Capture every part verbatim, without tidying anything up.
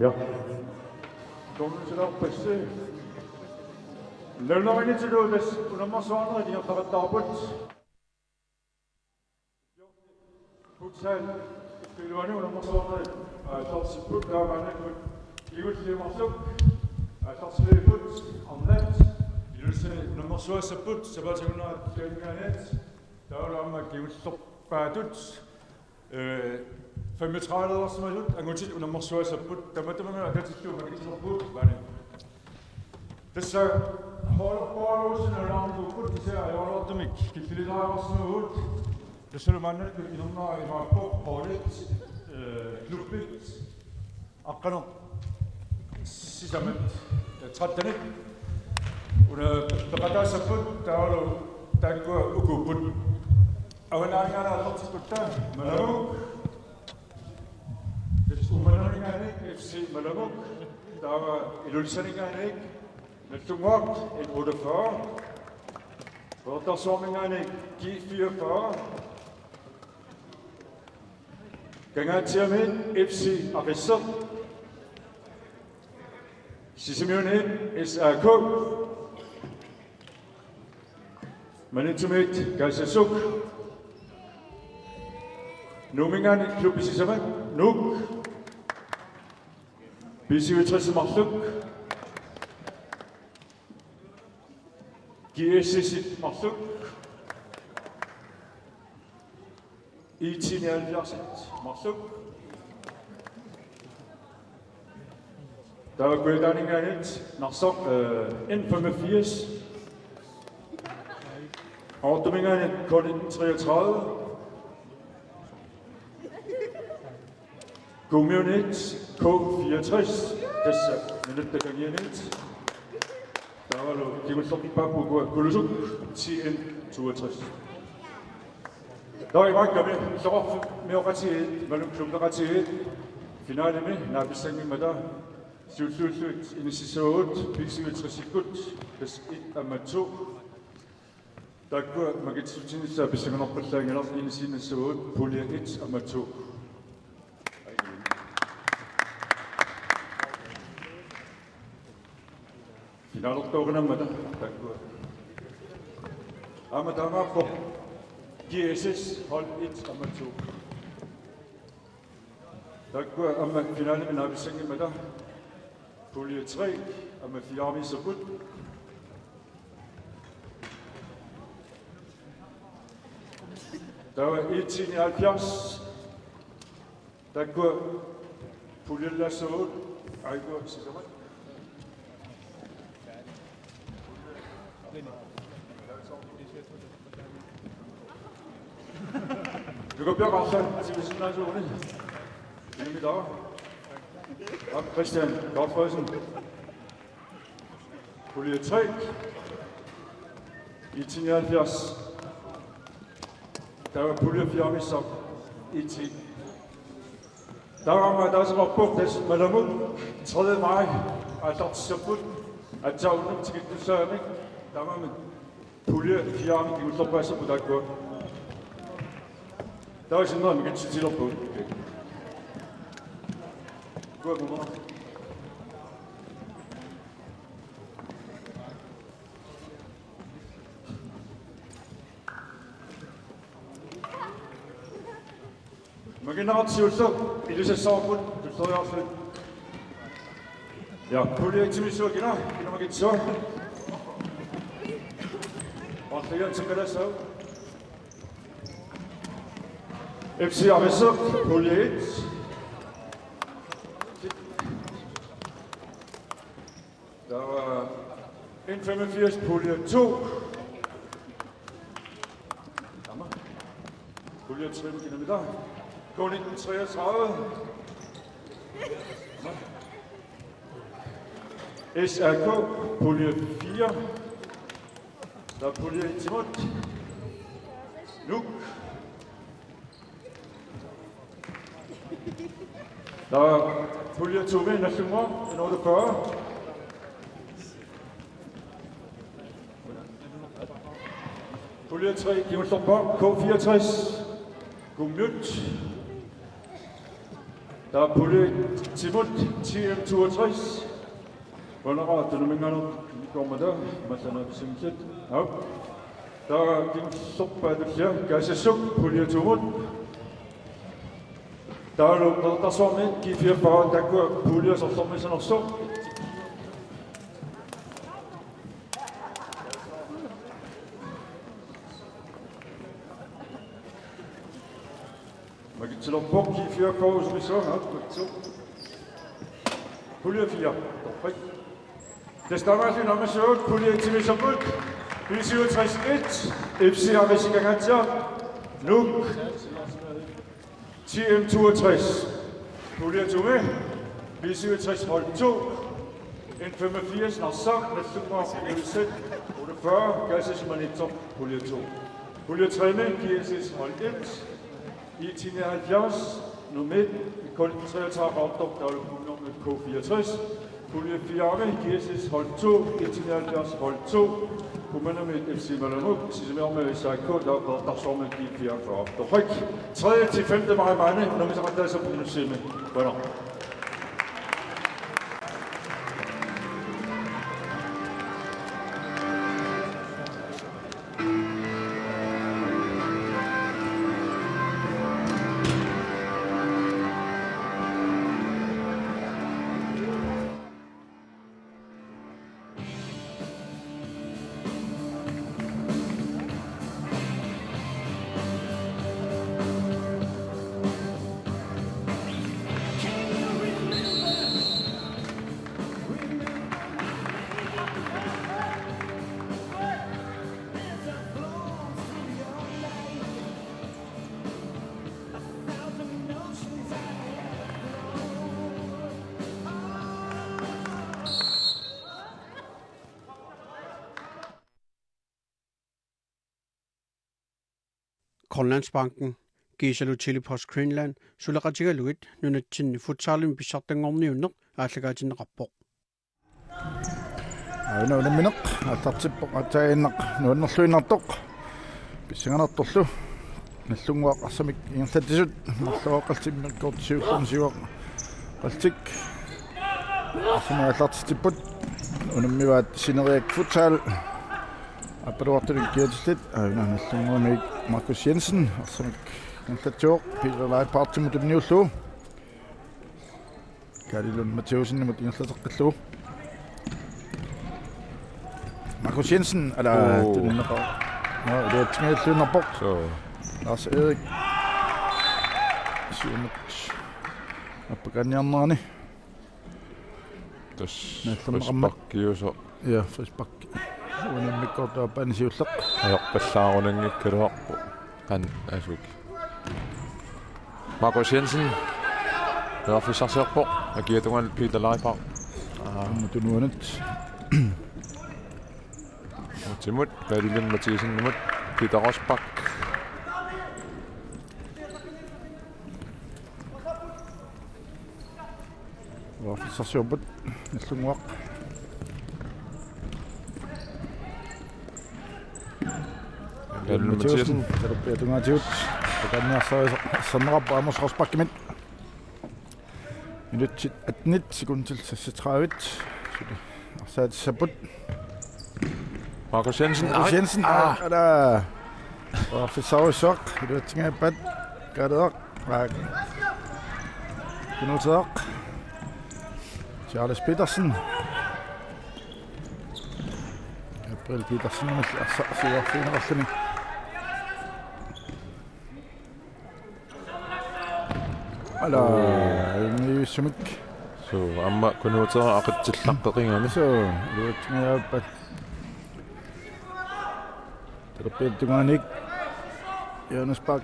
Ja. Tunngavilerpassi. Nalunaarutigullu tassa unammersuarnerit ingerlaqattaarput. Futsal F-iluani unammersuarnerit aallartipput, taava maannakkut kingulliit marluk aallartipput, arnat Ilulissani unammersuassapput sapaatip akunnerata kingornatigut, taavalu aamma kingullerpaatut, øh, femogtredive-ersimasut angutit unammersuassapput, tamatuma atatillugu makitsulerpugut maani. Tassa holderpaarussinnaanngorput, tassa ajoraluartumik killililaarsimavugut. Tassalu maannakkut inernera imaappoq holdit, øh, klubbit, aqqaneq sisamat, øh, tretten-it. Una peqataassapput, taavalu taakkua ukuupput. Avanaanngaanniit aallartipput, taava Malamuk. Uummannaminngaanniit F C Malamuk. Taava Ilulissaninngaanniit Nagdlunguaq N otteogfyrre. Qeqertarsuarminngaanniit G fireogfyrre. Kangaatsiamiit F C Aqissiq. Sisimiuniit S A K. Maniitsumiit Kaasiassuk. Nuumminngaanniit klubbit sisamat Nuuk. B syvogtres marluk. G S S-it marluk. I T nioghalvfjerds marluk. Taava Kujataaninngaanniit Narsaq, øh, N femogfirs. Qaqortuminngaanniit K nitten treogtredive. Kuummiuniit K fireogtres, tassa Nunatta Kangianiit. Taavalu kingullerpaapput ukua Kulusuk, T N toogtres. Taava imaakkaami illoqarfimmi oqatigiit, Malunglungeqatigiit, finalemi naapissanngimmata siulliullugit inississavagut B syvogtres-ikkut, tassa et aamma to. Taakkua makitsissutinissaat pissanganarpallaanngilaq, inissisinnaassavagut pulje et aamma to. Finalertuuqinammata taakkua. Aamma taamaappoq G S S hold et aamma to. Taakkua aamma finalemi naapissanngimmata pulje tre aamma fire-miissapput. Taava I T nioghalvfjerds. Taakkua puljelaassuugut, aajuku sisamat. Jakob Bjørk Arslan, T V-sinnaasuuguni. Inami taava. Aap, Christian Godtfredsen. Pulje tre. I T nioghalvfjerds. Taava pulje fire-miissaaq. I T. Taava aamma ataaseq marluk, tassa Malamut tredje maj aallartissapput. Aatsaat unnuk tikittussaammat. Taamaammat pulje fire-mi kingullerpaassapput taakkua. Taava sinnera makitsissutilerpugut. Kuakumara. Makiinaqartiullu ilisassavarput tulleriiaarlutik. Ja, pulje et-imissuaq kina, kina makitsua. Marluk seqqalaassavat. F C Aqissiq, pulje et. Taava N femogfirs pulje to. Aamma. Pulje tre med dynamitter. K nitten treogtredive. S R K pulje fire. Der er pulje et imod. Nuuk. Der er pulje to med Nagdlunguaq, en otteogfyrre. Pulje tre, Kingullerpaaq, K fireogtres. Kuummiut. Taava pulje et-imut T M toogtres. Unaqa tunuminganut nikormata masana simsit. Au. Taava kingsorpaa tullia Kaasissuk pulje to-mut. Taavalu Qeqertarsuarmi G fireogfyrre takkua pulje sorsormisanersoq. Makitsilerpoq G fireogfyrre usumissuaq, haa, makitsu. Pulje fire, torrak. Tassa taamaalilluni naammassivagut pulje et-imiisapput, B syvogtres et, F C Arisik Kangaatsiaq, Nuuk, T M toogtres, pulje to-mi, B syvogtres hold to, N femogfirs Narsaq, Narsaq, F Z otteogfyrre, Kaasissaq Maniitsoq, pulje to. Pulje tre-mi, G S S hold et, I T nioghalvfjerds, nummer et, K treogtredive Qaqortoq, taavalu Kuummiormiut K fireogtres, pulje fire-mi, G S S hold to, I T nioghalvfjerds hold to, Uummannamiut F C Malamut, Sisimiormiut S A K, taavalu Qeqertarsuarmiut G fireogfyrre. Torrak, tredje til femte maj maanni, nuannisaqattaassapput Nuussiimi. Qujanaq. Grønlandsbanken kiisalu Tele-Post Greenland suleqatigalugit nunatsinni futsalimi pissartanngorniunneq aallakaatinneqarpoq. Aana unammineq aallartippoq, aatsaannaq nuannerluinnartoq pissanganartorlu. Nagdlunguaq arsamik ingerlatsisut marluk oqaltimmerkort siullermik siuaq qaltik. Arsamik aallartitsipput unammivaat Sineriak Futsal. Appaluartunik kiatillit aana Nagdlunguamiit Markus Jensen arsamik ingerlatsivoq Peter Leiphartimut tunniullugu. Kaali Lund Mathæusenimut ingerlateqqillugu. Markus Jensen, ala, Oo. Tunniunneqaaq. Nå, iluatsinngilluinnarpoq. Suu. Lars Erik. Siumut. Appakaanniarnerani. Tassa Nagdlunguaq aamma. Frisparkiusoq. Ja, frispark. Unimmikkoortup aappaani siulleq. Ajorpallaarunanngikkaluarpoq. Qan asuk. Markus Jensen. Periarfissarsiorpoq. Akiatungaani Peter Leiphardt. Aa. Aamma tunuanut. Utimut, Kaali Lund Mathæusenimut, Peter Rosbach. Periarfissarsiorput, Nagdlunguaq. Kaali Lund Mathæusen. Talerpiata tungaatigut. Takanniarsarisoq, arserneqarpoq Amos Rosbachimit. Minutsit attenit, sekundit seksogtredive. Suli arsaatissapput. Markus Jensen. Markus Jensen. Aa. Ala. Periarfissarujussuaq. Iluatsinngillat. Kaaleeraq. Aa. Kunuuteeraq. Charles Petersen. Gabriel Petersen arsaq siuarfigineqarluni. Ala, oo, ajunngivissumik. Suu, aamma Kunuuteeraq aqitsillaqqeqigami. Suu, iluatsinngillat. Talerpiata tungaaniit Jonas Bak.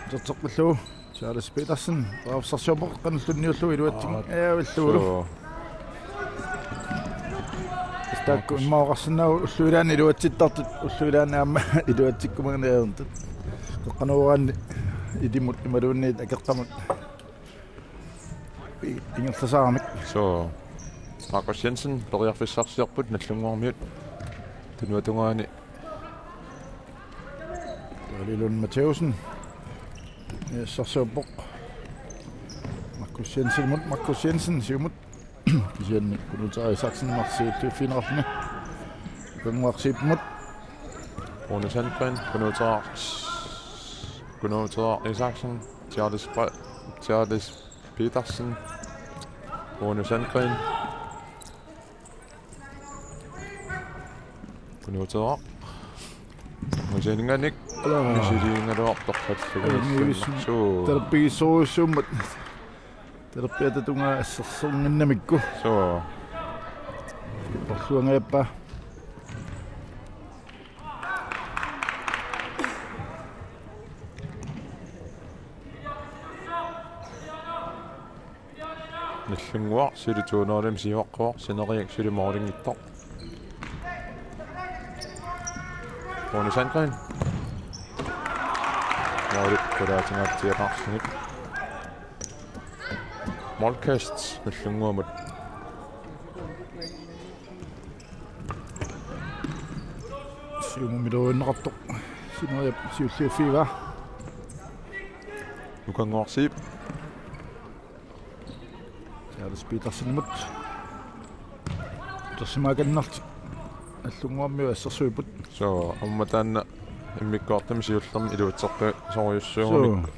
Terteqqillugu. Charles Petersen. Periarfissarsiorpoq qanoq tunniullugu iluatsin-, aa, ajavillugulu. Suu. Taakku immaqa oqarsinnaavugut ullut ilaanni iluatsittartut, ullut ilaanni aamma iluatsikkumaarniartut. Qeqqanooraanni ilimut imaluunniit akeqqamut i-, ingerlasaaramik. Suu. Markus Jensen, periarfissarsiorput Nagdlunguarmiut. Tunuata tungaani. Kaali Lund Mathæusen. Periarfissarsiorpoq. Jensenimut, Markus Jensen, siumut. Kisianni Kunuuteeraq Isaksen, marsiulliuffigineqarluni. Ukannguaq siipimut. Rune Sandgren, Kunuuteeraq, Kunuuteeraq Isaksen, Charles Ba-, Charles Petersen, Rune Sandgren. Kunuuteeraq. Museninganik. Alaa. Misiliingaluartoq falliginissammat. Suu. Talerpigissorujussuummat. Talerpiata tungaa assersorninnamikku. Suu. Porluangajappaa. Nallunnguaq suli to nul-imik siuaqquaq, Sineriak suli målinngittoq. Rune Sandgren. Måli qulaatingaatsiaqarsinik. Målkast Nallunnguamut. Siumumiloriunneqartoq. Sineriap siulliuffigaa. Ukannguaq Zeeb. Charles Petersenimut. Utersimaakannartik. Nallunnguammiut assersuipput. Suu, aamma taanna immikkoortumi siullermi iluatseqqisorujussuugamikku. Suu.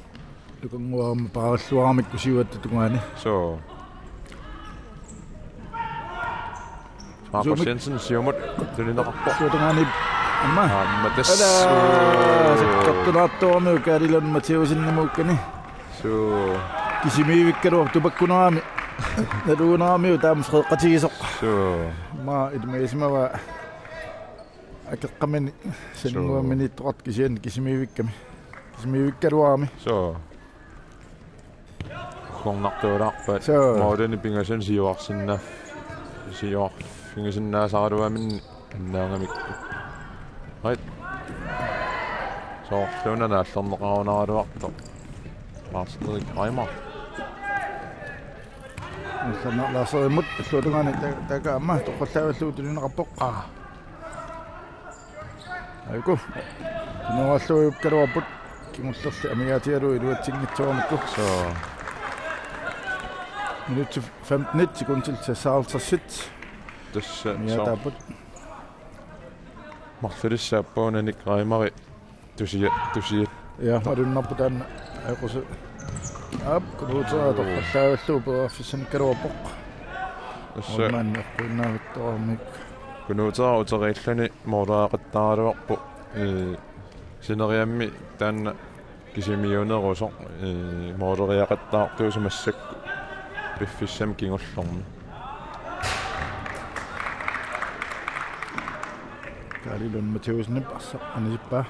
Ukannguaq aamma paarilluaramikku siuatta tungaani. Suu. Markus Siumut. Jensen siumut tunineqarpoq. Siuatungaani aamma. Aamma tassa. Alaa, sakkortulaartorami Kaali Lund Mathæussenimuukkani. Suu. Kisimiivikkaluarpoq tupakkunerami. Naluuneramiuk taama freeqqatigisoq. Suu. Aamma ilimagisimavaa akeqqamini Saninnguaminiittoqartoq kisianni kisimiivikkami. Kisimiivikkaluarami. Suu. Uggornartuulaarpaat. Suu. Målini pingasuni siuarsinnaa-, siuarfigisinnaasaraluaminni annaagamikku. Right. Soorluuna naallerneqarunaraluartoq. Lars Erik Reimer. Allanna Lars Erimut illuatungaani ta-, taakku aamma toqqollaavillugu tunineqarpoq. Aajuku. Nualluiukkaluarput kingullerli amigaatigalugu iluatsinngitsoormikku. Suu. Minutsit femtenit sekundit seksoghalvtredsit. Tassa amigaataapput. Marlulissaappoq unanik Reimeri tusia-, tusia-. Ja, malunnarpoq taanna. Ajoqusi. Aap, Kunuuteeraq toqqollaavillugu periarfissanikkaluarpoq. Tassa. Aamma eqquinnaagattoormik. Kunuuteeraq uteriilluni måleriaqattaaraluarpoq. Ee, sineriammi taanna kisimiunerusoq, ee, måleriaqattaartuusoq massakkut piffissami kingullermi. Kaali Lund Mathæussenip arsaq anisippaa.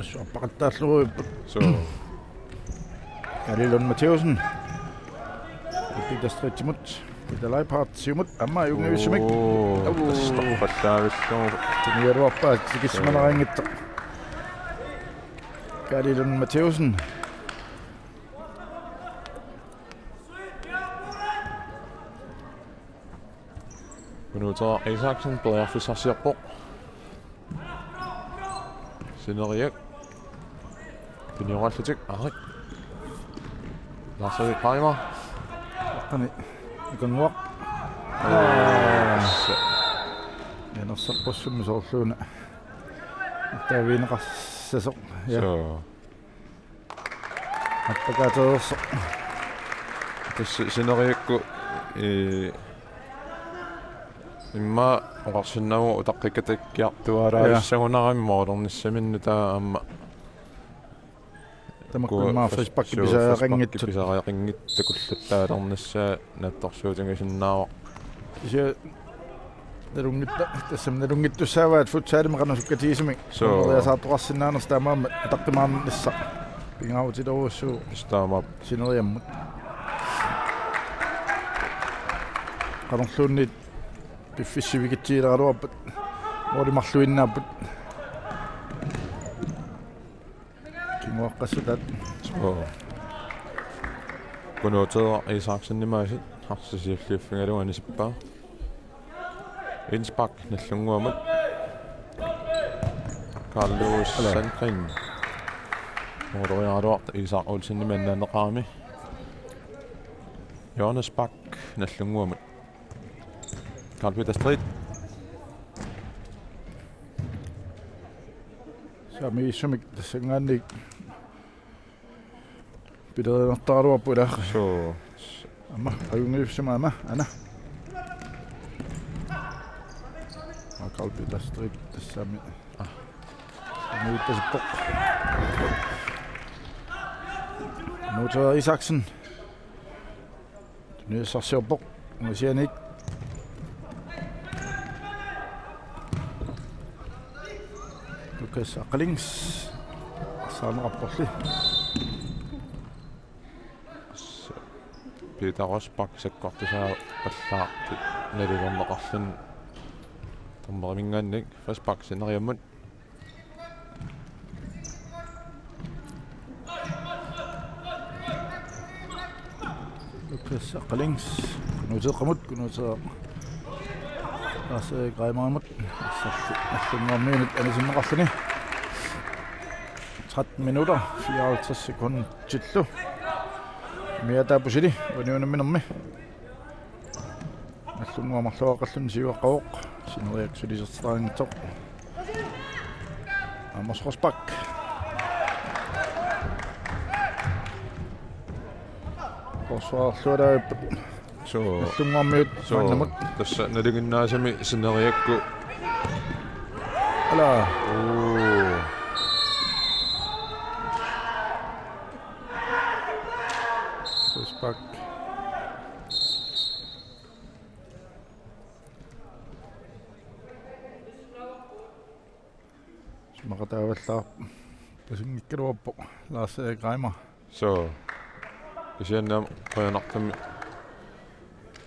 Assut appaqattaallugu. Suu. Kaali Lund Mathæussen. Peter Stridtimut. Peter Leiphardt siumut. Aamma ajunngivissumik. Oo. Au. Tassa toqqollaavillugu. Tunigaluarpaa tikissimaneraanngitsoq. Kaali Lund Mathæussen. Kunuuteeraq Isaksen periarfissarsiorpoq. Sineriak. Tuniorallutik, Arik. Lars Erik Reimer. Aqqani Ukannguaq. Yes. Qinerseqqussummik soorluuna. Taavigineqassasoq. Ja. Suu. Appakaatereersoq. Tassa Sineriakkut, ee, immaqa oqarsinnaavugut utaqqikkatikkiartuaalaalissagunarami målernissaminnik taava aamma. Tamakku immaqa frisparki, suu, pisariaqanngitsut. Frisparki pisariaqanngitsut takullattaalernissaat naatsorsuutigisinnaavarput. Kisianni nalunngitta-, tassami nalunngittussaavaat futsalimi qanoq sukkatigisumik. Suu. Qanoq ilisaartoqarsinnaanersoq taamaammat ataqqimaarnissaq. Pingaarutilerujussuuvoq. Tassa taamaappoq. Sineriammut. Qanorluunniit piffissaq sivikitsigileraluarpat. Måli marluinnaapput. Kinguaqqassutaat. Suu. Kunuuteeraq Isaksenimut aasiit arsaq siulliuffigalugu anisippaa. Indspark Nallunnguamut. Carlos Sandgren. Mooriaraluartoq Isak Olsenimit annaanneqarami. Johannes Bak Nagdlunguamut. Carl Peter Strid. Saamiissumik tassanngaanniit pilerinartaraluarpoq ilaa. Suu. Aamma, ajunngilluinnarsimavoq aamma, aana. Aa, Carl Peter Strid tassami. Aa. Nuuttasippoq. Nuuteq Isaksen. Tunisassiorpoq. Ungasianik. Lukas Aqalings. Arsaarneqarporli. Peter Rosbach sakkortusaappallaartut nalilerneqarluni. Dommeriminngaanniit frispark sineriammut. Lukas Aqalings. Kunuuteeqqamut, Kunuuteeq. Lars Erik Reimerimut. Arsaq Nagdlunguarmiunit anisinneqarluni. Tretten minutter, fireoghalvtreds sekundillu. Miata pusili, uani unamminermi. Nagdlunguaq marloriaqqalluni siuaqqavoq. Sineriak sulisertitaqanngitsoq. Amos Rosbach. Forsvarerluaraapput. Suu. Nagdlunguarmiut. Suu. Maannamut. Tassa nalinginnaasumik sineriakkut. Ala. Uu. Rosbach. Isumaqataavallaarpoq. Tasunngikkaluarpoq Lars Erik Reimer. Suu. Kisianni aamma qujanartumik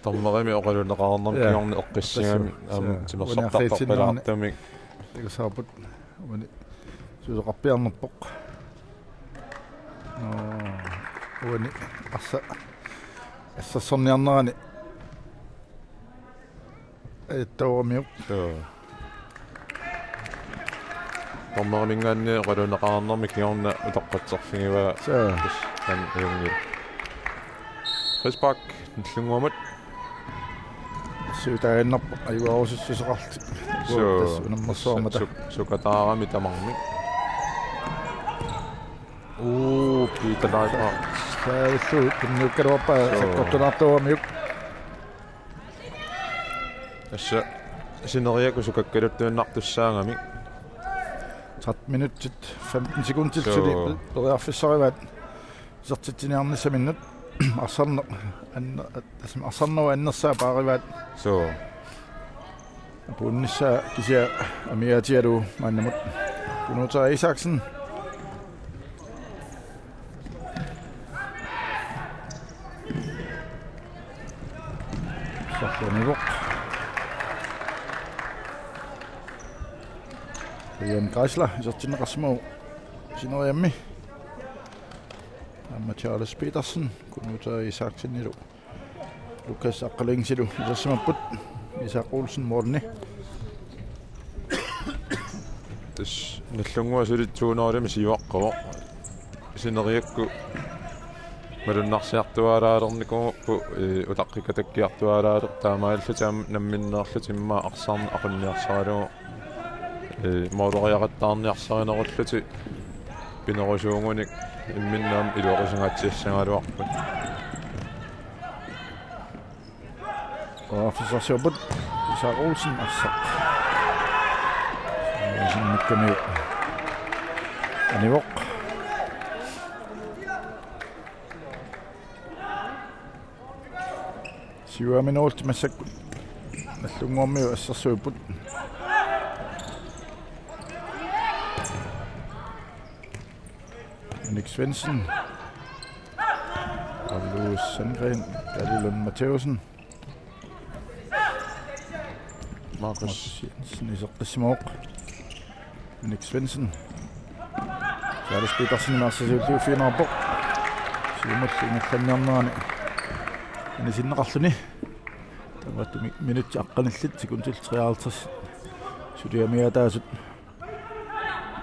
dommerimi oqaluunneqarnermi. Ja. Kingorna eqqissigami. Tassa. Aamma. Suu. Timersortartorpalaartumik. Uani arriitsinnerani. Takusarput. Uani susoqarpiarnerpoq. Nå. Uani arsa-, assersorniarnerani. Ajattooramiuk. Joo. Dommeriminngaanniit oqaluunneqarnermi kingorna utoqqatserfigivaa. Suu. Tassa aamma ajunngilaq. Frispark Nagdlunguamut. Siutaaginnarpoq ajugaarussuseqarlutik. Suu. Tassa unammersuarmata. Su-, su-, sukataarami tamarmik. Uu, Peter Leitner. Saavillu tunniukkaluarpaa. Suu. Sakkortulaartuugamiuk. Tassa sineriakkut sukakkaluttuinnartussaagamik. Tretten minutsit femten sekundit. Suu. Suli pe-, periarfissarivaat isertitsiniarnissaminnut. Arsarneq anner-, tassami arsarnerup annersaa paarivaat. Suu. Apuunnissaa kisianni amigaatigalugu maannamut. Kunuuteq Isaksen. Arsaq anivoq. Brian Geisler isertinneqarsimavoq sineriammi. Aamma Charles Petersen, Kunuuteq Isaksenilu. Lukas Aqalingsilu isersimapput. Isak Olsen målini. Tassa Nagdlunguaq suli to nul-imik siuaqqavoq. Sineriakkut malunnarsiartuaalaalernikuupput, ee, utaqqikatakkiartuaalaaleq taamaalillutik aamma namminneerlutik immaqa arsarneq aqunniarsaralugu. Ee, mooleriaqattaarniarsarinerullutik pinerusuugunik imminnut aamma iluaqutangaatsiassagaluarput. Periarfissarsiorput Isak Olsen arsaq. Olsen mikkami anivoq. Syv minutter massakkut. Nagdlunguarmiut assersuipput. Henrik Svendsen. Carlos Sandgren. Dali Lund Mathæussen. Markus. Markus Jensen iseqqissimavoq. Henrik Svendsen. Charles Petersen arsaq siulliuffigineqarpoq. Siumullu ingerlanniarnerani anisinneqarluni. Tamatumi minutsit aqqanillit sekundit treoghalvtreds. Suli amigaataasut.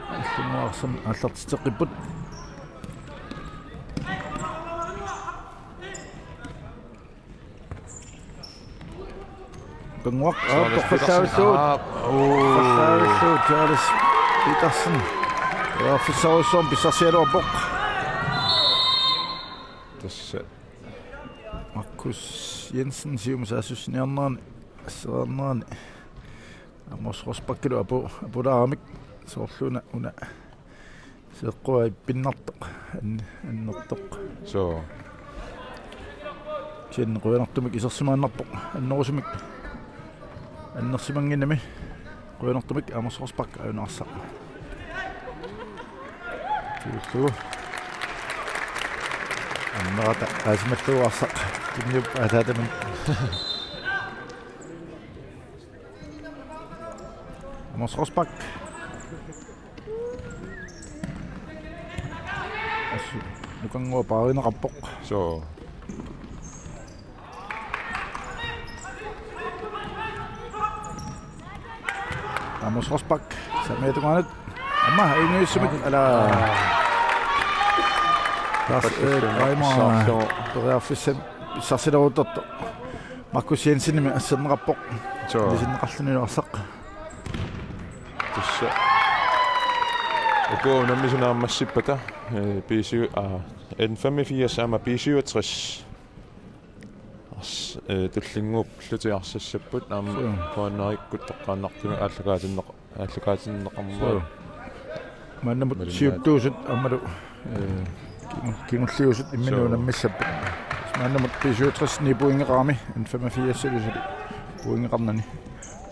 Nallunnguaq arsaq aallartitseqqipput. Nukannguaq, aa, Charles torrallavillugu. Petersen. Aa, uu. Torrallavillugu, Charles Petersen. Periarfissarujussuarmik pissarsigaluarpoq. Tassa. Markus Jensen siumut saassussiniarnerani, assereernerani. Amos Rosbachillu apu-, apulaaramik soorlu una, una. Seeqquaa ippinnartoq, an-, annertoq. Soo. Kisianni qujanartumik isersimaannarpoq, annerusumik. Annersimannginnami. Qujanartumik Amos Rosbach ajunaarsaaq. Tuullu. Annerata aasimallugu arsaq. Tunniup aataatamin. Amos Rosbach. Assut Nukannguaq paarineqarpoq. Soo. Amos Rosbach, saamiata tungaanut. Aamma, ajunngivissumik, ala. Lars Erik Reimer, periarfissamik pissarsileruttortoq. Markus Jensenimit asserneqarpoq. Soo. Isinneqarluni arsaq. Tassa. Uku unammisut naammassippata, eh, B syv, ah, N femogfirs aamma B syvogtres. Ars-, eh, tullinnguullutik arsassapput aamma. Soo. Qujanarikkut toqqaannartumik aallakaatinneq-, aallakaatinneqarmat. Soo. Maannamut Malinnaat. Siuttuusut aammalu, eh, kingu-, kingulliusut imminut. Soo. Unammissapput. Maannamut B syvogtres ni pointeqarami, N femogfirs ilusilu pointeqarnani.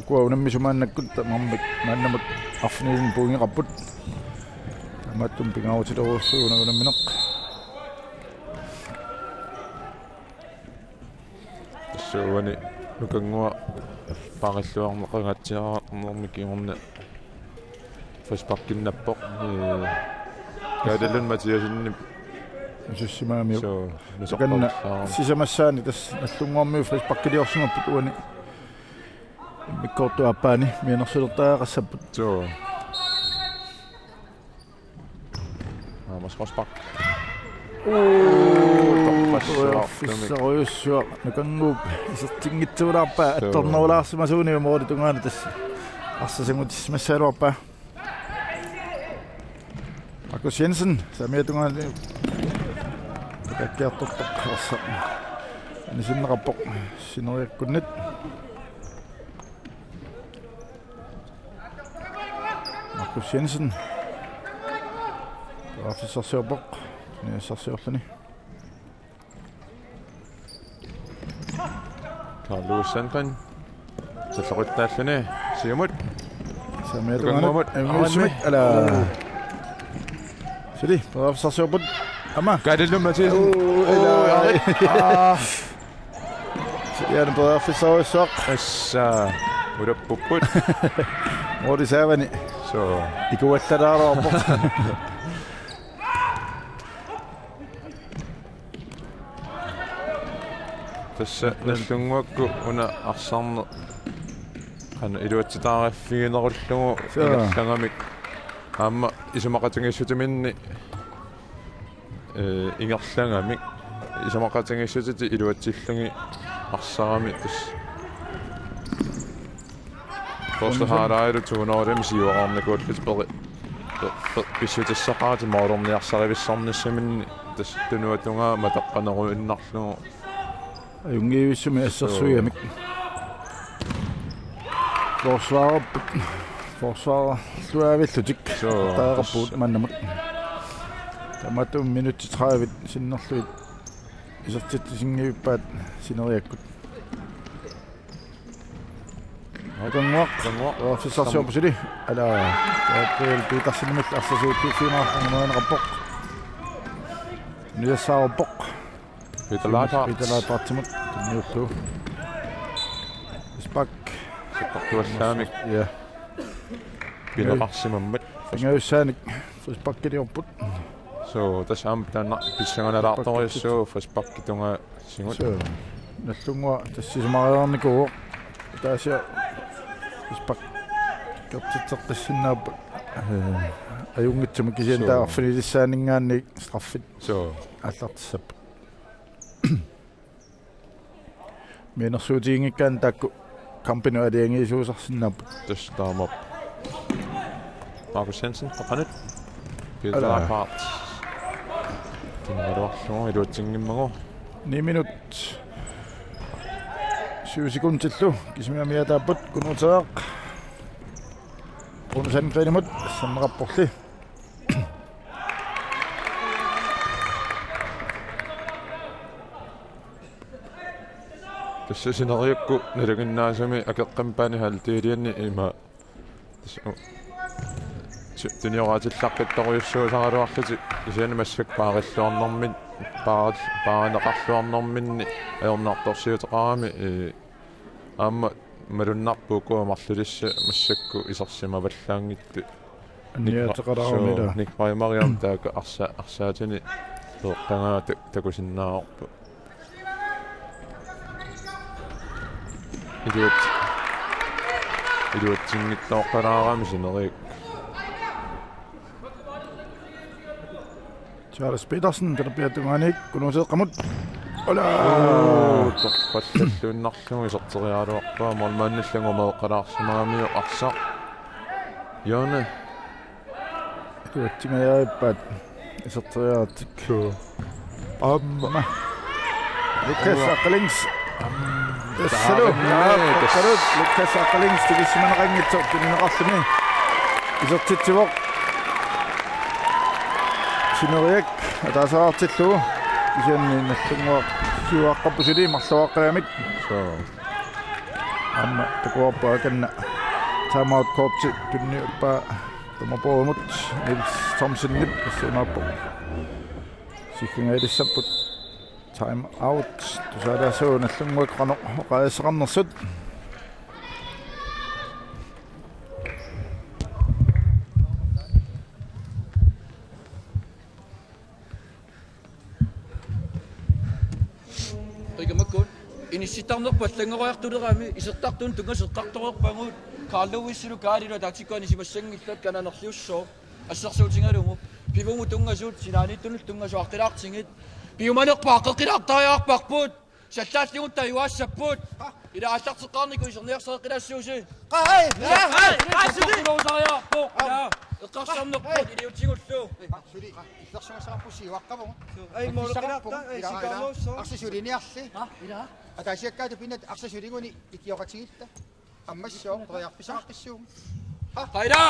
Ukua unammisut maannakkut tamarmik maannamut arfinilinnut pointeqarput. Taamaattumik pingaarutilerujussuuvoq una unammineq. Tassa uani Nukannguaq paarilluarneqangaatsiarnermi kingorna frisparkinnappoq. Ee, Kaadalun Mathiassenip. Isussimaamiuk. Soo, takanna nusoqqaarsaarami. Sisamassaani tassa Nallunnguarmiut frisparkiliorsimapput uani. Immikkoortup aappaani mianersulertariaqassapput. Soo. Amos Rosbach. Uu, torrassuartumik. Torrassuarujussuaq. Nukannguup isertinngitsuulaarpaa. Soo. Attornerulaarsimasuunik mooli tungaanut tassa. Arsaq sangutissimassagaluarpaa. Markus Jensen, saamiata tungaanut. Takakkiartortoq arsaq. Anisinneqarpoq sineriakkunnit. Markus Jensen. Periarfissarsiorpoq. Niassarsiorluni. Carl Lewis Sandgren. Salloqittaalluni. Siumut. Saamiata tungaanut. Nukannguamut. Ajunngivissumik. Avanni. Ala. Suli, periarfissarsiorput. Aamma. Kaadalun Mathiassen. Uu, ala. Uu, ala. Aa. Siaani periarfissarujussuaq. Tassa ulappupput. Mooli saavani. Soo. Ikuallalaaruarpoq. Tassa Nallunnguakkut una arsarneq qanoq iluatsitaariffiginerullugu. Soo. Ingerlagamik. Aamma isumaqatigiissutiminni, eh, ingerlagamik. Isumaqatigiissutit iluatsillugit arsarami tassa. Første halvleg to hundrede siuaraarnikuullutik peri-, pe-, pe-, pissutissaqaratik målerniarsarivissarnissaminnik tassa tunuatungaa matoqqaneruinnarlugu. Ajunngivissumik assersuigamik. Forsvarerput. Forsvarerluaavillutik. Soo, taarput tassa. Maannamut. Tamatuma minutsit tredive sinnerlugit isertitsisinngivippaat sineriakkut. Nukannguaq. Nukannguaq. Periarfissarsiorpoq suli. Ala. Gabriel Petersenimit arsaq siuttuuffigineqarpoq. Niassaarpoq. Peter Leiphardt. Peter Leiphardt-imut. Tunniullugu. Spark. Spark tuallaamik. Ja. Pineqarsimammat. Pingajussaanik. Frisparkiliorput. Soo, tassa aamma taanna pissanganalaartorujussuuvoq frisparkip tungaasigut. Soo, Nallunnguaq tassa isumariarnikuuvoq. Taasia frisparkertitseqqissinnaapput. Eh, ajunngitsumik kisianni. Suu. Taava arfinilissaaninngaanniit straffit. Suu. Aallartissapput. Mianersuutiginngikkaanni taakku kampinut aalajangiisuusarsinnaapput. Tassa taamaappoq. Markus Jensen, qaqanut. Peter Ala. Lagerfeldt. Tunniugaluarlugu iluatsinngimmagu. Ni minut. Syv sekundillu. Kisimik amiataapput Kunuuteeraq. Bruno Sandgreenimut. Sanneqarporli. Tassa sineriakku nalinginnaasumik akeqqamik banehalvdelianni ima. Tassa u-, tu-, tunioraatsillaqqittorujussuusaraluarlutik kisianni massakkut paarilluarnermin-, paaril-, paarineqarluarnerminni ajornartorsiuteqarami, ee, aamma malunnarpoq ukua marlulissaat massakkut isersimavallaanngitsut. Anniaateqalaarami. Suu, ilaa. Nick Reimer-iam taakku arsa-, arsaatini peeqqagaa ta-, takusinnaavarput. Iluat-, iluatsinngitsoortalaarami sineriak. Charles Petersen, Kanarpiatungaani, Kunuuteeqqamut. Ola! Oo, torpallalluinnarlugu iserteriaraluarpaa, målmandillu angumeeqqalaarsimagamiuk arsaq. Jone. Iluatsingajaappaat iserteriaratik. Suu. Aamma. Lukas Aqqalings. Tassalu. Taamaalilluni, tassa. Lukas Aqqalings tikisimaneqanngitsoq tunineqarluni. Isertitsivoq. Sineriak ataaseqartillugu. Kisianni Nagdlunguaq siuaqqapput suli marluaqqagamik. Suu. Aamma takuarpaa kanna. Timeout korti tunniuppaa. Tamarpoq Niels Thomsenip, tassa imaappoq. Sikkangailissapput. Time out. Tusaalaassavut Nagdlunguakkut qanoq oqaaseqarnersut. Qikammakkut inissittarnerput allanngoriartulerami isertartunut tunngasoq eqqartoreerpagut. Carl Lewisilu Kaalilu ataatsikkuani simassanngillat kananerliussooq. Assersuutigalugu. Pivumut tunngasut, sinaaniittunullu tunngasut aqqilaartigit. Piumanerpaaq aqqilaartariaqarparput. Sallaalligut tajuaassapput. Ila aallarteqqaarniku iserniarsareqqilaassuusi. Qaa, ai! Ai! Ai! Ai! Suli! Suli! Suli! Suli! Ila eqqarsarnerput iliutigullu. Suli. Illersugassaqarpusi uaqqavugut. Ai, moleqilaarta, ai, ila, ila. Sikamausso. Arsi suliniarli. Ha? Ila. Ataasiakkaatut pinnat arsi suliguni ikioqatigiitta. Ammassooq periarfissaqaqqissuugut. Ha? Qaila!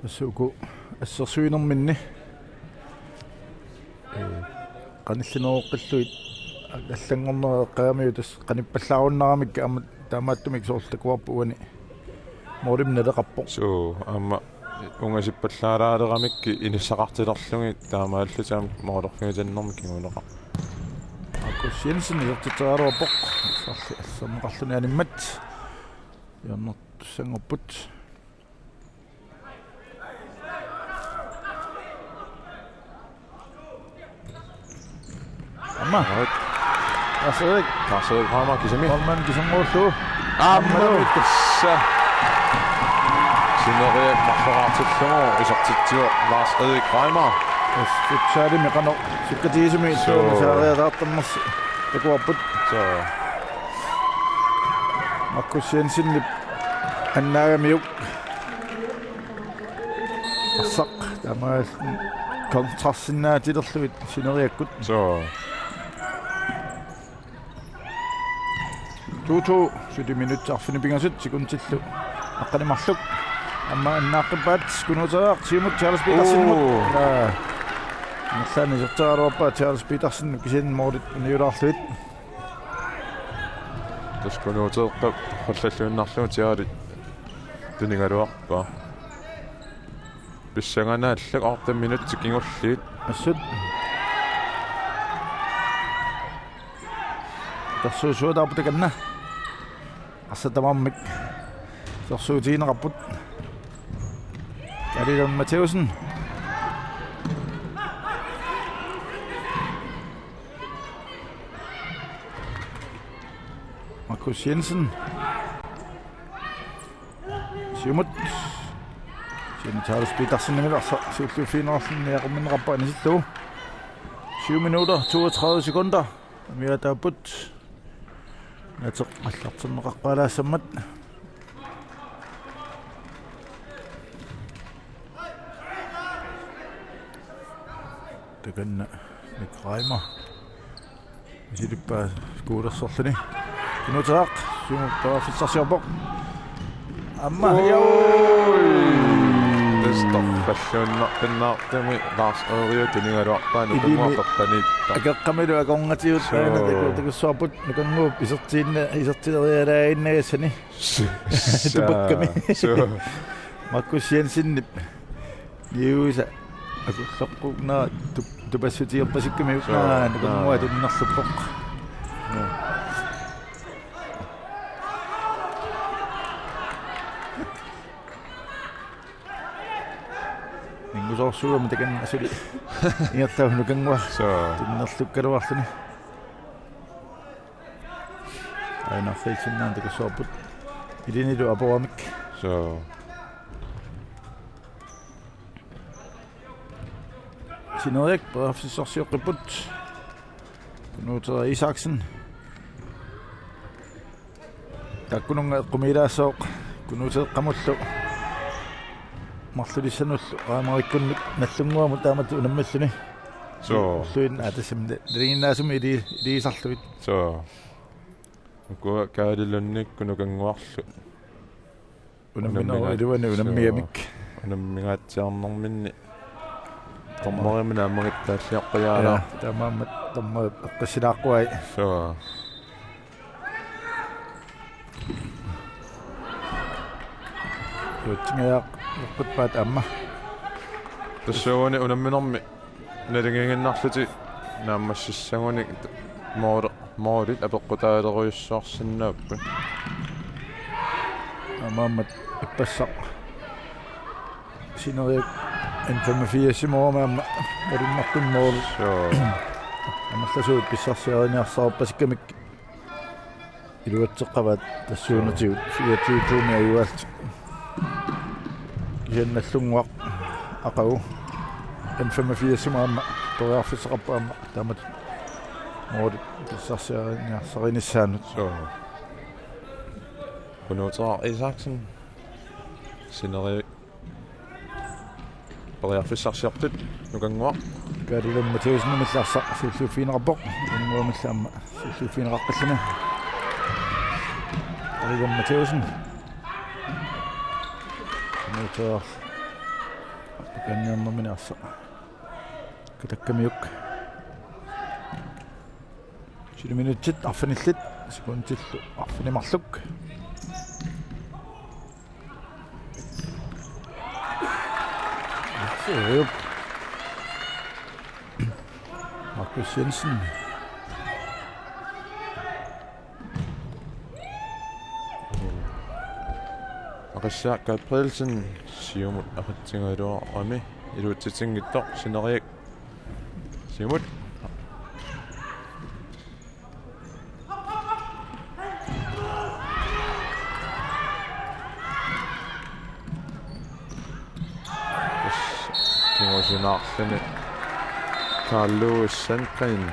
Tassa uku assersuinerminni. Ee, qanillineroqqillugit allanngorneq eqqaamiuk tassa qanippallaarunnaramik aamma taamaattumik soorlu takuarput uani. Målimik naleqarpoq. Suu, aamma ungasippallaalaaramikkit inissaqartilerlugit taamaalillutik aamma målerfigitannermik kinguneqarpoq. Markus Jensen isertitseriaraluarpoq. Sarli asserneqarluni animmat. Hjørnertussanngorput. Aamma. Right. Lars Erik. Lars Erik Reimer kisimi. Holman kisimullu. Aamma. Aamma. Tassa. Sineriak marloraartillugu isertitsivoq Lars Erik Reimer. Yes, futsalimi qanoq sukkatigisumik. Suu. Saariataartarnersoq takuarput. Suu. Markus Jensenip annaagamiuk. Arsaq, taamaalilluni kontrarsinnaatilerlugit sineriakkut. Suu. To to, sytten minutsit arfineq-pingasut, sekundillu aqqaneq-marluk. Aamma annaaqqippaat, Kunuuteeraq, siumut Charles Petersenimut. Oo. Ila. Amerlanerit iserteraluarpaat Charles Petersen, kisianni målit uniulaarlugit. Tassa Kunuuteeqqap qallalluinnarlugu tiaali tunigaluarpaa. Pissanganaallutik otte minutsit kingulliit. Assut. Isersuissuataarput takanna. Arsaq tamarmik isersuutigineqarput. Kaalilan Mathæussen. Markus Jensen. Siumut. Siumut Charles Petersenimit arsaq siulliuffigineqarluni niaqumminneqarpoq anisillugu. Syv minutter, toogtredive sekunder. Amigaataapput. Nateq allartinneqaqqaalaassammat. Takanna Nick Reimer. Misilippaa skuulersorluni. Kunuuteeraq, Siumut periarfissarsiorpoq. Aamma, oi! Tassa torralluinnarpinnaartumi Lars Ørjø tunigaluarpaa Ilimi nukanguaq qappaniippa. Akeqqamilu akornatigut. Suu. Aana taku-, takussuarput nukanguup isertiinna-, isertilerialaaginnagassani. Su-, tupakkami. Suu. Markus Jensenip niuisa akulloqqunnera tup-, tupassutigerpasikkami. Suu. Naa, nukanguaq tunnerluppoq. Naa. Ninngusoorsuugami takanna suli. Ingerlavoq nukanguaq. Suu. Tunnerlukkaluarluni. Aana Nielsenimit takussuarput. Ilinilu aporamik. Suu. Sineriak periarfissarsioqqipput. Kunuuteeraq Isaksen. Taakkununnga eqqumiilaassaaq Kunuuteeqqamullu. Marlulissanullu Reimerikkunnut Nagdlunguamut taamatut unammilluni. Suu. Ulluin-, aa, tassami nalinginnaasumik ili-, iligisarlugit. Suu. Ukua Kaalilunnikkut nukanguarlu. Unamminerup unammiga-, iluani unammigamik. Suu. Unammingaatsiarnerminni. Dommerimik naammagittaalliorpajaalaarpoq. Ja, taamaammat dommerit eqqissinaaquai. Suu. Iluatsingajaaq eqqippaat aamma. Tassuuguni unamminermi naligiinnarlutik naammassissagunik mool-, moolit apeqqutaalerujussuarsinnaapput. Aammaammat ippassaq. Sineriak N femogfirs-imut aamma malunnartumik mool. Suu. Amerlasuut pissarsiariniarsarippasikkamik. Iluatseqqavaat tassuunatigut fireogtyve-mi ajugaasut. Kisianni Nagdlunguaq aqagu N femogfirs-imut aamma periarfissaqarpoq aamma taamatut moolit pissarsiariniarsarinissaannut. Suu. Kunuuteeraq Isaksen. Sineriak periarfissarsiortut nukanguaq. Kaalilum Mathiassenimillu arsaq siulliuffigineqarpoq. Nukanguamillu aamma siulliuffigineqaqqilluni. Kaalilum Mathiassen. Kunuuteeraq. Apukanniarnermini arsaq. Katakkamiuk. Suli minutsit arfinillit. Sekundillu arfineq-marluk. Suu. Markus Jensen. Aqissaaq Gabrielsen siumut aqitsigaluarami iluatsitinngitsoq Sineriak. Siumut. Tassa kingusinaarluni Carl Lewis Sandgren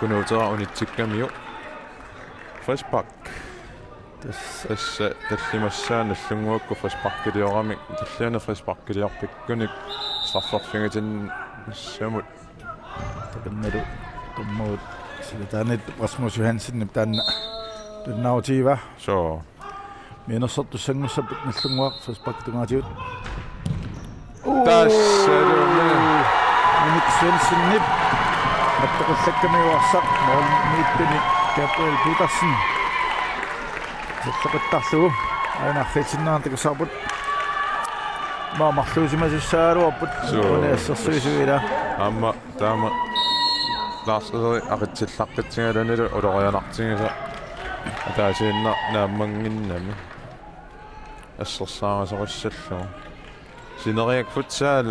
Kunuuteeraq unitsikkamiuk. Frispark. Tassa. Tassa tallimassaaq Nagdlunguakkut frisparkiliorami, tallianik frisparkiliorpikkunik strafferfigitinnissamut. Takannalu dommerit silataaniit Rasmus Johansenip taanna tunniutigaa. Suu. Mianersortussanngussapput Nagdlunguaq frisparkip tungaatigut. Tassalumi. Minik Svendsenip attoqallakkamiuk arsaq moorimiittuni Gabriel Petersen. Sallaqattarlugu aana arfiitsinnaantakusarput. Maa marluusimasussaagaluarput. Suu. Una assersuisuila. Aamma taama Lars Erik aqitsillaqqitsigalunilu ulorianartigisoq ataasiinnaq naammannginnami. Assersaarisorissallugu. Sineriak Futsal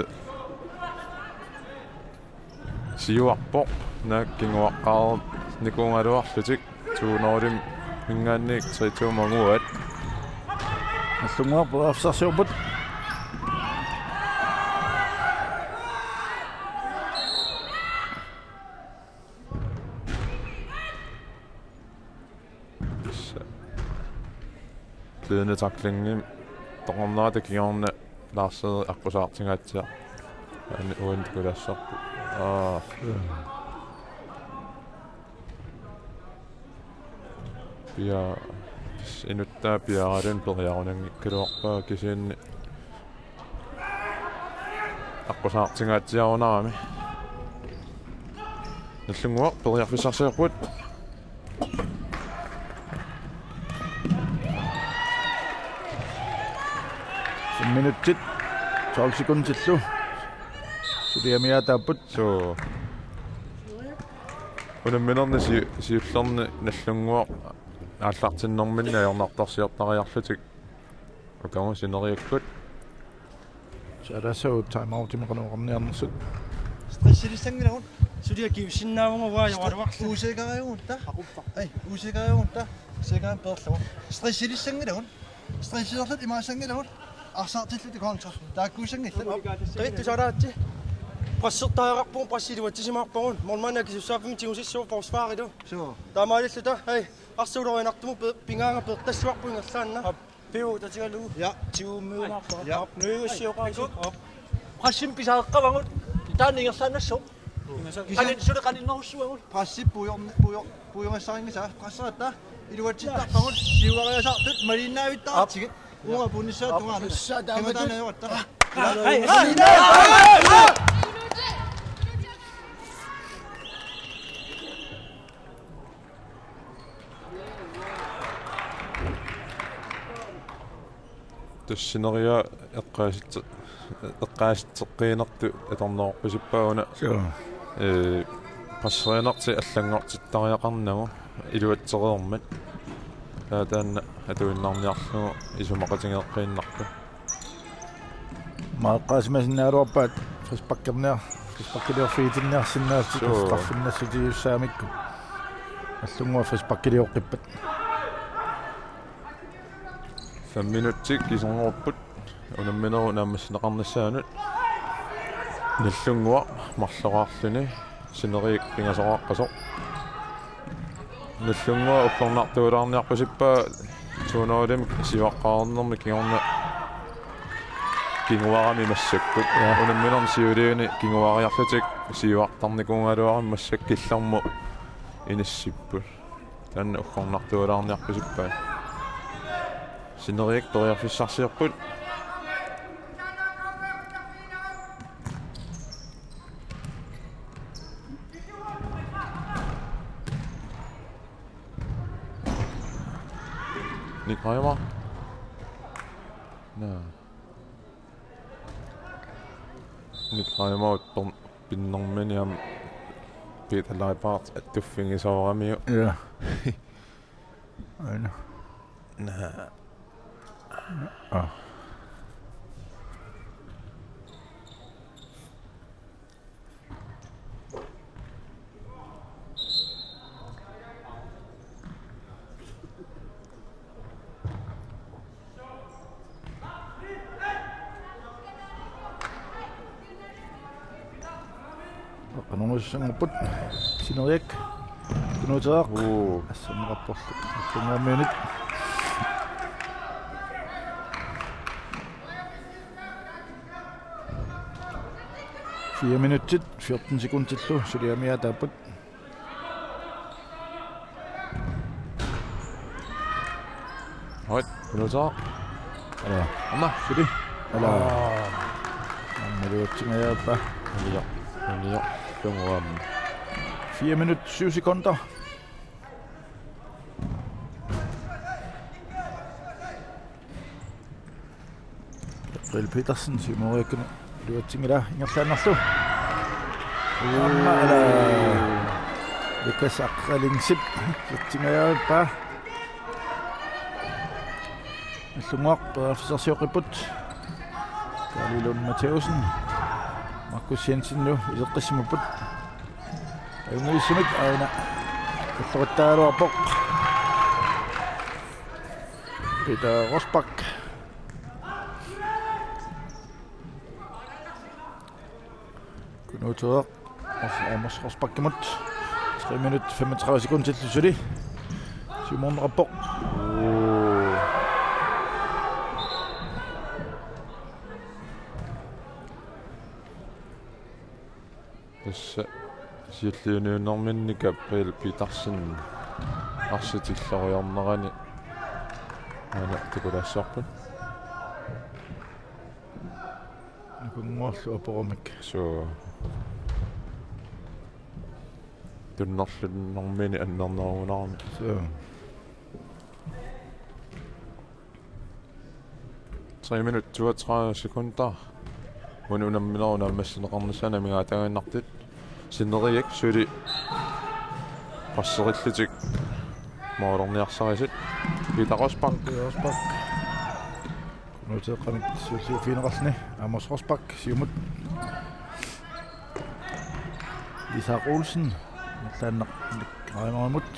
siuarpoq naak kinguaqqaarnikuugaluarlutik to nul-iminngaanniit tre to-mut anguaat. Nagdlunguaq periarfissarsiorput. Tassa. Glidende tackling-imi toqornerata kingorna Lars Erik aqqusaartingaatsiaq. Aana uani takulaassavarput. Aa. Pia-, inuttaa piaaraluni periarunanngikkaluarpaa kisianni aqqusaartingaatsiarunarami. Nagdlunguaq periarfissarsiorput. Fem minutsit, tolv sekundillu. Suli amiaataapput. Suu. Unamminerni si-, siullerni Nagdlunguaq aallartinnerminni ajornartorsiortariarlutik. Ukamu sineriakkut. Saalaassaaq timeout-imik qanoq oqarniarnersut. Stressilissanngilagut. Suliaq kivisinnaavugut uanga joraluarluni. Usikariugutta. Ai, usikariugutta. Sikariugutta. Stressilissanngilagut. Stressilerluta imaassanngilagut. Arsaartilluta kontra. Taakkuussanngillat. Qiittu saalaatsi. Pressertariaqarpugut, pressi iluatsisimaarpagut. Målmandi akisussaaffimmi tigusissuuvoq forsvarilu. Suu. Taamaalilluta. Ai, arsaq ulorianartumut pe-, pingaartumik peertassuarput ingerlaannaq. Piu tatigalugu. Ja. Tiumiumaarpa. Ja. Nuigussiuqaasi. Pressimik pisaaqqavagut. Taanna ingerlaannassaaq. Kisa- Qanin suli qaninnerussavagut. Pressi puiorne-, puior-, puiorissarinngisa. Presseratta. Iluatsittarpagut. Siuariasaartut malinnaavittaartigit. Uanga punissaa tungaanut. Punissaa taamatut. Kimataana joratta. Ai, ai, ai. Tassa sineriak eqqaasitse-, eqqaasitseqqiinertut atorneroqqusippaa una. Suu. Ee, presserinertik allanngortittariaqarnagu iluatsereermat. Taava taanna atuinnarniarlugu isumaqatigeeqqiinnarpoq. Aamma eqqaasimasinnaagaluarpaat frisparkerniar-, frisparkiliorfigitinniarsinnaallutik. Suu. Straffinnassutigiussaamikku. Nagdlunguaq frisparkilioqqippat. Fem minutsit kiserngorupput unamminerup naammassineqarnissaanut. Nagdlunguaq marloraarluni sineriak pingasoqaqqasoq. Nagdlunguaq uggornartuulaarniarpusippaa to nul-imik siuaqqaarnermi kingorna kinguarami massakkut. Ja. Unamminermi siuliini kinguariarlutik siuartarnikuugaluarami massakkut killormut inissipput. Taanna uggornartuulaarniarpusippaa. Sineriak periarfissarsiorput. Nick Reimer. Naa. Nick Reimer pin-, pinnermini aamma Peter Leibhardt attuffigisooramiuk. Ja. Aina. Naa. Ah. Qanorsuaq sineriak. Tunuuteeraq. Uu. Assanneqarporlu. Tungaamiunit. Fire minutsit, fjorten sekundillu, suli amiaataapput. Hoi, Kunuutaa. Ala. Aamma. Suli. Ala. Aa. Aamma iluatsingajaappa. Nunio. Nunio. Tunguam. Fire minut, syv sekunder. April Petersen, siumoriakkani iluatsinngilaa, ingerlaannarlugu. Aamma ala. Lukas Aqqalingsip iluatsingajaappa. Nagdlunguaq periarfissarsioqqipput. Kaali Lund Mathæussen. Markus Jensen nu ileqqissimapput. Ajunngilaq aana. Ulloqittagaluarpoq. Peter Rosbach. Nuuteeraq. Amos Rosbakkimut. Tre minut femogtredive sekundit suli. Siumorneqarpoq. Tassa siulliunerminni Gabriel Petersen arsaq tilloriarnerani aana takulaassavarput. Nukannguarlu aporamik. Suu. Tunnerlunnermini annernerunarami. Suu. Tre minut toogtredive sekunder. Una unamminerup naammassineqarnissaa amigaataaginnartut. Sineriak suli passerillutik. Målerniarsarisut. Peter Rosbach. Peter Rosbach. Nuuteeqqamik siulliuffigineqarluni. Amos Rosbach siumut. Isak Olsen. Taanna Reimerimut.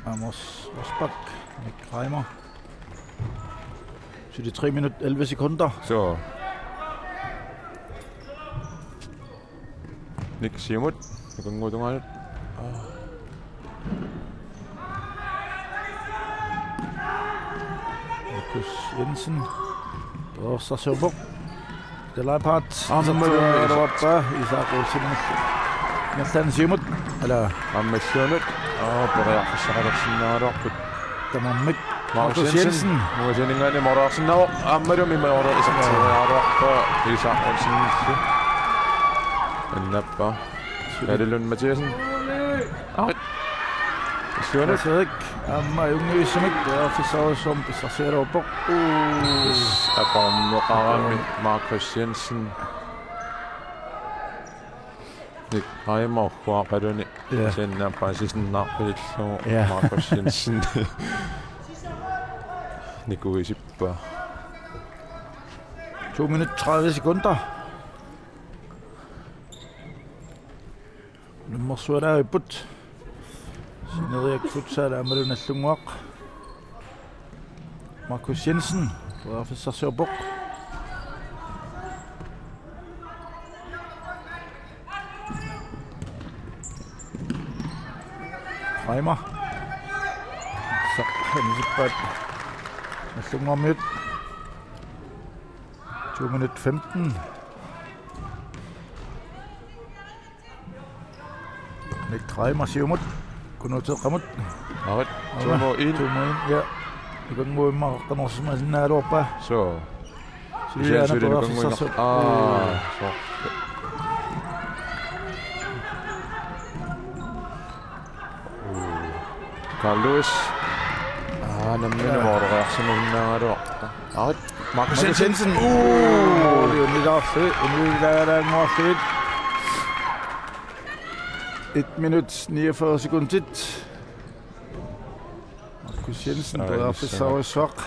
Amos Rosbach. Nick Reimer. Suli tre minut elleve sekunder. Suu. Nick siumut. Nukannguup tungaanut. Aa. Markus Jensen. Periarfissarsiorpoq. Delapat. Aamma Isak Olsen. Nallan siumut. Ala. Aamma illuanut. Aa, periarfissaqalersinnaagaluarput. Tamarmik. Markus Jensen. Jensen. Muusininngaanniit målersinnaavoq. Aammalumi måleri isertitseriaraluarpaa Isak Olsen. Annappaa. Kalle Lund Mathiassen. Arit. Illuanut. Erik. Aamma ajunngivissumik. Periarfissarujussuarmik pissarsigaluarpoq. Uu. Aporneqarami Markus Jensen. Nick Reimer ukkuaqaluni. Ja. Sinna paasisinnaarpillugu. Ja. Markus Jensen. Nikuisippaa. To minut tredive sekunder. Unammersualaavipput. Sineriak Futsal aammalu Nagdlunguaq. Markus Jensen, periarfissarsiorpoq. Reimer. Sa-, anisippaat. Nagdlunguarmiut. To minut femten. Nick Reimer siumut. Kunuuteeqqamut. Arit. Aamma. To mål ind. To mål ind, ja. Nukannguaq immaqa qaqqanersimasinnaagaluarpaa. Suu. Suli aana periarfissarsiorpoq. Aa, suu. Carl Lewis. Aa, nammineq. Ja. Måleriarsimasinnaagaluarpaa. Arit. Markus Jensen. Uu. Måli unilaarlugit, unilaaraannguarlugit. Et minut niogfyrre sekundit. Markus Jensen, periarfissarujussuaq.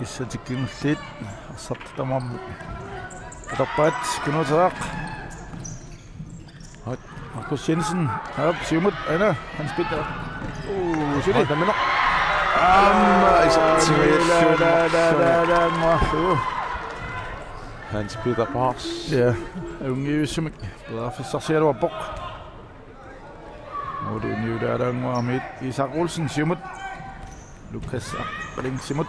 Issatikkinnulliit arsaq tamarmik. Atorpaat, Kunuuteeraq. Hoi. Markus Jensen. Aap, siumut, aana, Hans Peter. Uu, suli. Hoi, taminoq. Aamma, isertitseriarlugu. Hans Peter Pars. Ja, ajunngivissumik. Periarfissarsigaluarpoq. Måli uniulaaraannguarami Isak Olsen siumut. Lukas Appelingsimut.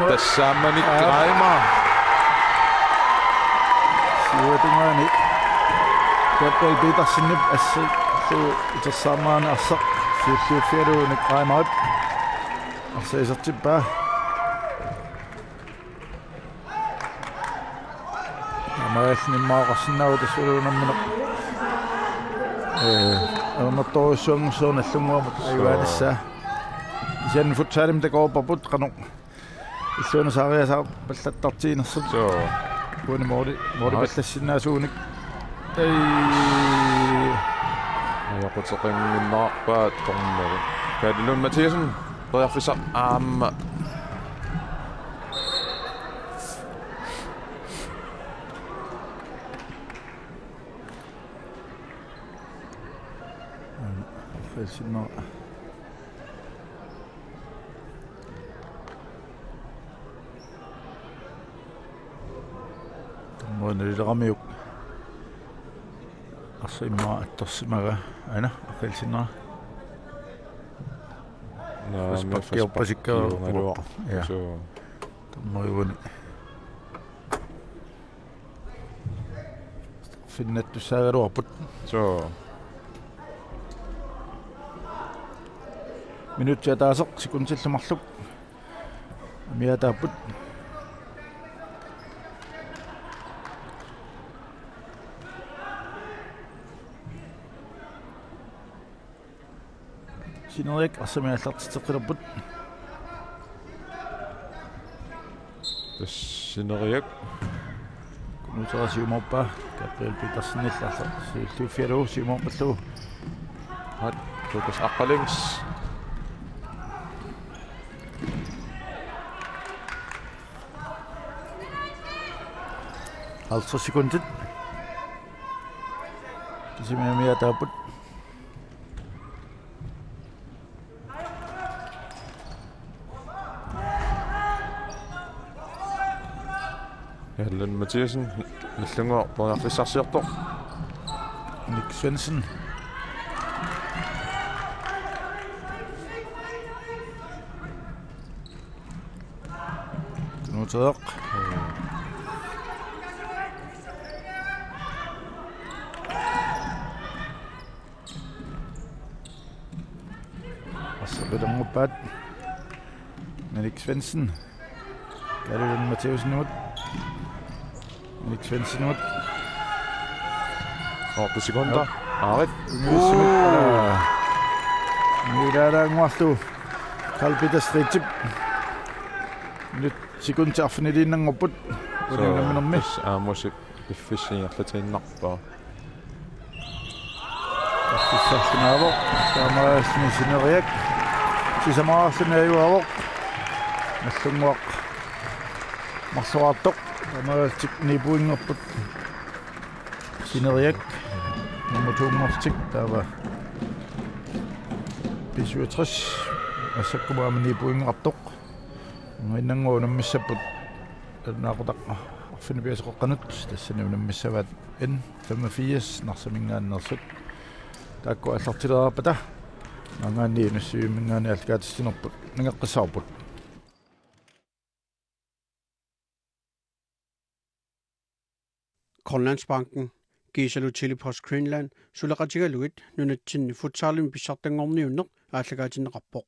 Tassaammani. Aap. Reimer. Siuatungaani. Gabriel Petersenip assallu itersaarnerani arsaq. Siulliuffigalugu Reimerip. Arsaq isertippaa. Aamma immaqa oqarsinnaavoq tassalu unammineq. Ee, ajornartorujussuanngussaaq Nagdlunguamut. Suu. Ajugaanissaq. Kisianni futsalimi takoorparput qanoq. Illuanut saariasaarpallattartiginersut. Suu. Uani måli, måli. Hoi. Pallassinnaasuunik. Ei. Ajoquteqannginnarpaa dommeri. Kalle Lund Mathiassen. Periarfissaq aamma. Pelsinna. Tammuna lileramiuk. Arsaq immaqa attorsimagaa. Aana, pelsinna. Naa, frisparkiorpasikka. Ja. Suu. Tammuna. Finnattussaagaluarput. Suu. Minutsit ataaseq sekundillu marluk. Amiataapput. Sineriak arsamik aallartitseqqilerput. Tassa Sineriak. Kunuutera siumoorpaa. Gabriel Petersenillu siulliuffigalugu siumoorpallugu. Aat, Lukas Aqqalings. Halvtreds sekundit. Kisimi amiataapput. Allan Mathiassen, Nagdlunguaq periarfissarsiortoq. Nick Svendsen. Kunuutera. Arsaq ilannguuppaat. Minik Svendsen. Allan Mathiassenimut. Minik Svendsenimut. Otte sekunder. Aarip. Minik Svendsen. Uu. Milaalaannguarlu Karl Peter Stridtip. Minut sekundit arfiniliinnanngorput. Suu. Unamminermi. Tassa aamma piffissap ingerlatiinnarpaa. Piffissarsimaavoq. Taamaalilluni Sineriak sisamararluni ajugaavoq. Nagdlunguaq marloraartoq. Taamaalillutik ni pointerput. Sineriak nummer to-nngorlutik taava B syvogtres. Massakkut aamma ni pointertoq. Innanngua unammissapput. Nalunaaqutaq arfineq-pingasoqaqqanut tassani unammissavaat N femogfirs Narsaminngaanneersut. Taakku aallartilerpata maanngaanniit Narsarsuarminngaanniit aallakaatitsinerput nangeqqissavarput. Grønlandsbanken kiisalu Tele-Post Greenland suleqatigalugit nunatsinni futsalimi pissartanngorniunneq aallakaatinneqarpoq.